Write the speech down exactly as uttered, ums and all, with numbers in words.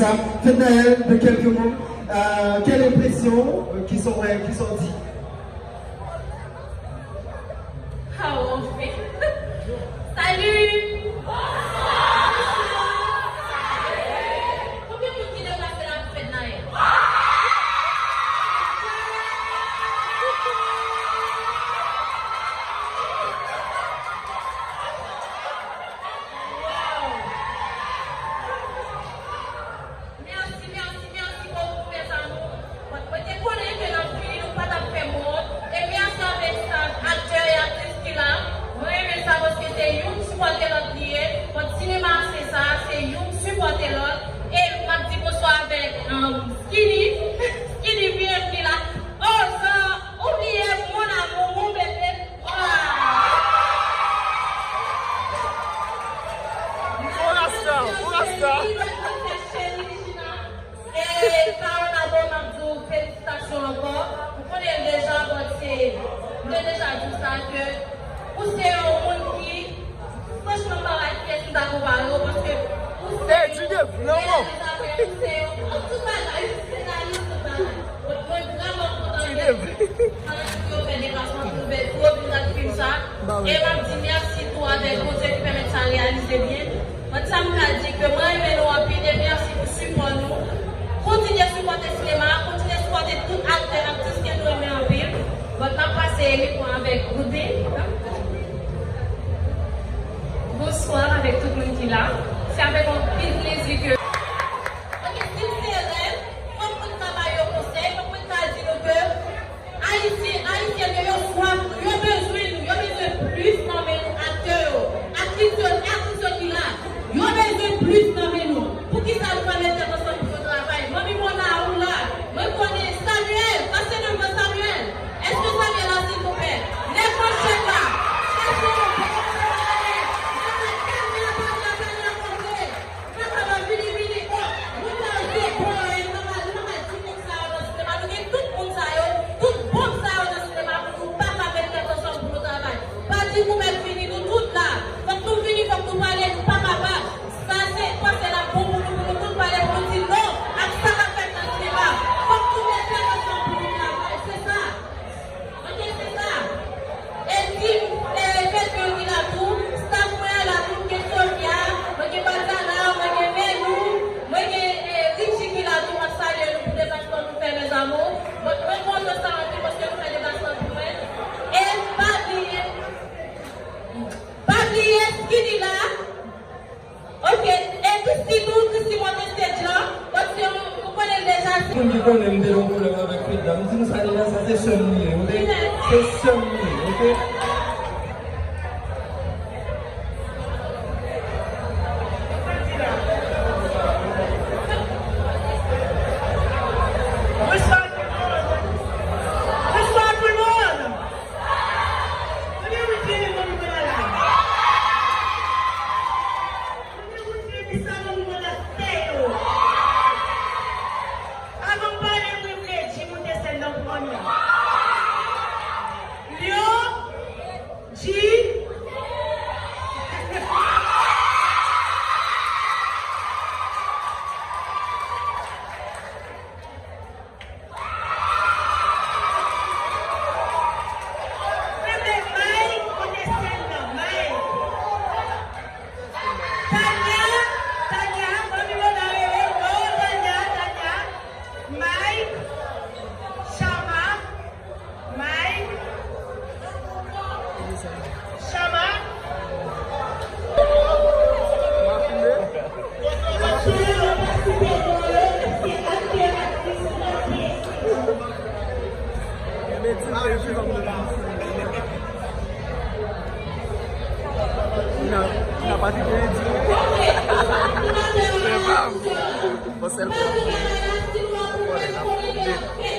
Fête Naël, de quelques mots. Euh, quelle impression, euh, qui sont, euh, qui sont dites? Ah, on fait. Salut! Bonsoir! Konbyen moun ki deplase la pou fèt Nayèl? Wow! Mèsi, mèsi, mèsi bokou, mes amours. Mwen, mwen te konnen ke n ap vini, nou pa t ap fè m wont. E mèsi avèk staff, aktè e aktris ki la. Mwen renmen sa paske se youn sipòte lòt li ye. Bon, sinema a se sa, se youn sipòte lòt. E m ap di bonswa avèk, um, Skinny. Skinny, byenvni la. Ozan, ou bliye mon amour, mon bébé. Ou rasta, ou rasta. E Carol Nabo, m ap di w felisitasyon ankò. M konnen l deja, bon, se, m te deja di w sa ke ou se yon moun ki, franchman, m pa wè ak kiyès m ta konpare w, paske ou se yon reyalizatè, ou se yon, tout bagay, ou se senaris, tout bagay. Mwen vrèman kontan ke fanatik yo fè deplasman pou vin, pou yo vin gade fim sa. E m ap di mèsi tou avèk Bondye ki pèmèt sa reyalize byen. Mwen, sa m ka di ke mwen renmen nou anpil e mèsi pou sipò nou. Kontinye sipòte sinema a, kontinye sipòte tout aktè, aktris ke nou renmen anpil. Bon, n ap pase mikwo avèk Goudin. Bonswa avèk tout moun ki la. Se avèk anpil plezi ke Ok, si m se rèv, fòk mwen ka ba yo konsèy, fòk mwen ka di nou ke Ayisyen, Ayisyèn yo, yo swaf, yo bezwen nou, yo bezwen plis nan men nou, aktè yo, aktris yo, aktris yo ki la, yo bezwen plis nan men nou. Poukisa nou pa met tèt ansanm pou nou travay? Manmi Mona, ou la? Mwen konnen Samuel, pase nan mwen Samuel. Èske Samuel la, silvouplè? Lèv manchèt la. Chèche yon bon travay. Travay, travay, travay, travay, travay. Sa pa va vini, vini. Bon, moun sa yo se bon, e nou pa, nou pa di moun sa yo nan sinema. Nou gen tout moun sa yo, tout bonm sa yo nan sinema pou nou pa ka met tèt ansanm pou nou travay. Pa di pou mèt vini, nou tout la. Fòk nou vini, fòk nou pale, nou pa kapab. Sa se panse l ap bon pou nou, pou nou tout pale, pou nou di non ak sa k ap fèt nan sinema. Fòk nou met tèt ansanm pou nou travay, se sa. Ok, se sa. E tim, e, Fedyo ki la tou, staff mwen an la tou, mwen gen Sofia, mwen gen Batala, mwen gen Melou, mwen gen, e, Richie ki la tou, m ap salye nou pou deplasman nou fè, mes amours. Bon, mwen kontan sa anpil paske nou fè deplasman pou mwen. E pa bliye, pa bliye Skinny la. Ok, e Christy tou, Christy monte stage lan. Bon, se yon, ou konnen l deja. Moun ki konnen m te gen yon pwoblèm avèk Fedya, m di nou sa deja, sa se sè m li ye, ok? Se sè m li ye, ok? Bonswa tout moun! Bonswa tout moun! Kote Whitney, Manmi Mona la? Kote Whitney, ki sa Manmi Mona fè yo? Avan m pale, mwen vle di moute sèn nan pou Manmi. Lyon, Di. Mete Mike kote sèn nan, Mike. Tanya, Tanya, Manmi Mona rele, non, Tanya, Tanya. Mike, Shama, Mike, Shama. Tina, Tina, pa kite li di. Fè pa. Bon, sèl fè. Bon, lè n ap koute.